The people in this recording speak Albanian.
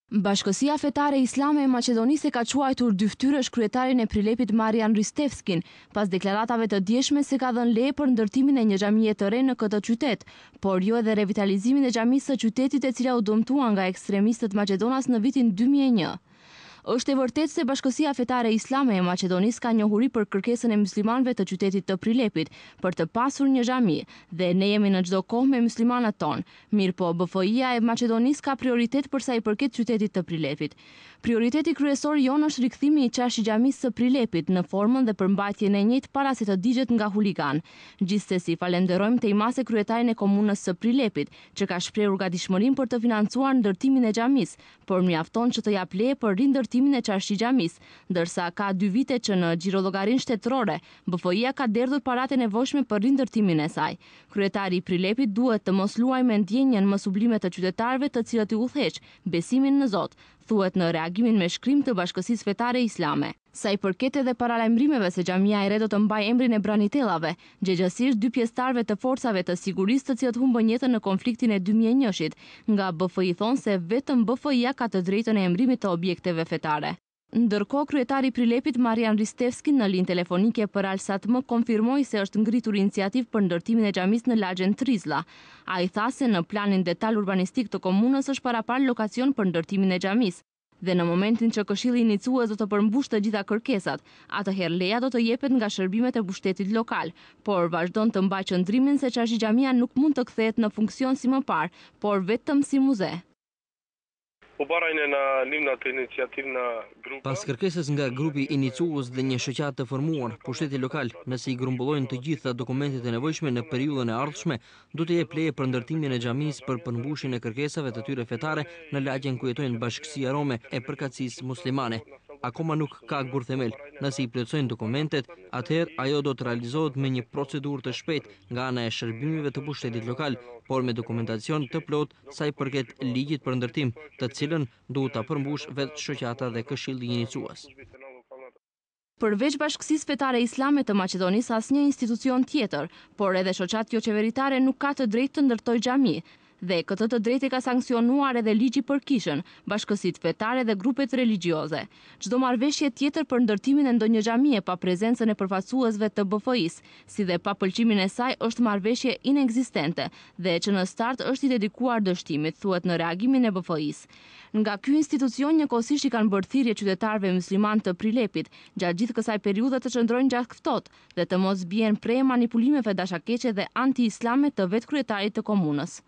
Bashkësia Fetare Islame e Maqedonisë e ka quajtur dyftyrësh kryetarin e Prilepit Marjan Ristevskin, pas deklaratave të djeshme se ka dhënë leje për ndërtimin e një xhamie të re në këtë qytet, por jo edhe revitalizimin e xhamisë së qytetit e cila u dëmtua nga ekstremistët maqedonas në vitin 2001. Është e vërtetë se Bashkësia Fetare Islame e Maqedonisë ka njohuri për kërkesën e myslimanëve të qytetit të Prilepit për të pasur një xhami dhe ne jemi në çdo kohë me myslimanët tonë. Mirëpo, BFI-ja e Maqedonisë ka prioritet për sa i përket qytetit të Prilepit. Prioriteti kryesor jonë është rikthimi i Çarshi Xhamisë së Prilepit në formën dhe përmbajtjen e njëjtë para se të digjet nga huliganë. Gjithsesi, falenderojmë tej mase kryetarin e Komunës së Prilepit, që ka shprehur gatishmërinë për të financuar ndërtimin e xhamisë, por mjafton që të japë leje për rindërtimin e Çarshi Xhamisë, ndërsa ka dy vite që në xhirollogarinë shtetërore, BFI-ja ka derdhur paratë e nevojshme për rindërtimin e saj. Kryetari i Prilepit duhet të mos luajë me ndjenjën më sublime të qytetarëve të cilët i udhëheq, besimin në Zot, thuhet në reagimin me shkrim të Bashkësisë Fetare Islame. Sa i përket edhe paralajmërimeve se xhamia e re do të mbajë emrin e Branitellave, gjegjësisht dy pjesëtarëve të forcave të sigurisë të cilët humbën jetën në konfliktin e 2001-shit, nga BFI thonë se vetëm BFI-ja ka të drejtën e emërimit të objekteve fetare. Ndërkohë, kryetari i Prilepit, Marjan Ristevski në linjë telefonike për Alsat-M konfirmoi se është ngritur iniciativë për ndërtimin e xhamisë në lagjen Trizlla. Ai tha se në planin detal urbanistik të komunës është paraparë lokacion për ndërtimin e xhamisë. Dhe në momentin që Këshilli Inicues do të përmbushë të gjitha kërkesat, atëherë leja do të jepet nga shërbimet e pushtetit lokal, por vazhdon të mbajë qëndrimin se Çarshi Xhamia nuk mund të kthehet në funksion si më parë, por vetëm si muze. Pas kërkesës nga grupi inicues dhe një shoqatë të formuar, pushteti lokal, nëse i grumbullojnë të gjitha dokumentet e nevojshme në periudhën e ardhshme, do të jep leje për ndërtimin e xhamisë për përmbushjen e kërkesave të tyre fetare në lagjen ku jetojnë bashkësia rome e përkatësisë muslimane. Akoma nuk ka gurthemel. Nëse i plotësojnë dokumentet, atëherë ajo do të realizohet me një procedurë të shpejtë nga ana e shërbimeve të pushtetit lokal, por me dokumentacion të plotë sa i përket ligjit për ndërtim, të cilën duhet ta përmbushë vetë shoqata dhe këshilli inicues. Përveç Bashkësisë Fetare Islame të Maqedonisë asnjë institucion tjetër, por edhe shoqatë joqeveritare nuk ka të drejtë të ndërtojë xhami. Dhe këtë të drejtë e ka sanksionuar edhe ligji për kishën, bashkësitë fetare dhe grupet religjioze. Çdo marrëveshje tjetër për ndërtimin e ndonjë xhamie pa prezencën e përfaqësuesve të BFI-së, si dhe pa pëlqimin e saj është marrëveshje inekzistente dhe që në start është i dedikuar dështimit, thuhet në reagimin e BFI-së. Nga ky institucion njëkohësisht i kanë bërë thirrje qytetarëve myslimanë të Prilepit, gjatë gjithë kësaj periudhe të qëndrojnë gjakftohtë dhe të mos bien pre e manipulimeve dashakeqe dhe anti-islame të vetë kryetarit të komunës.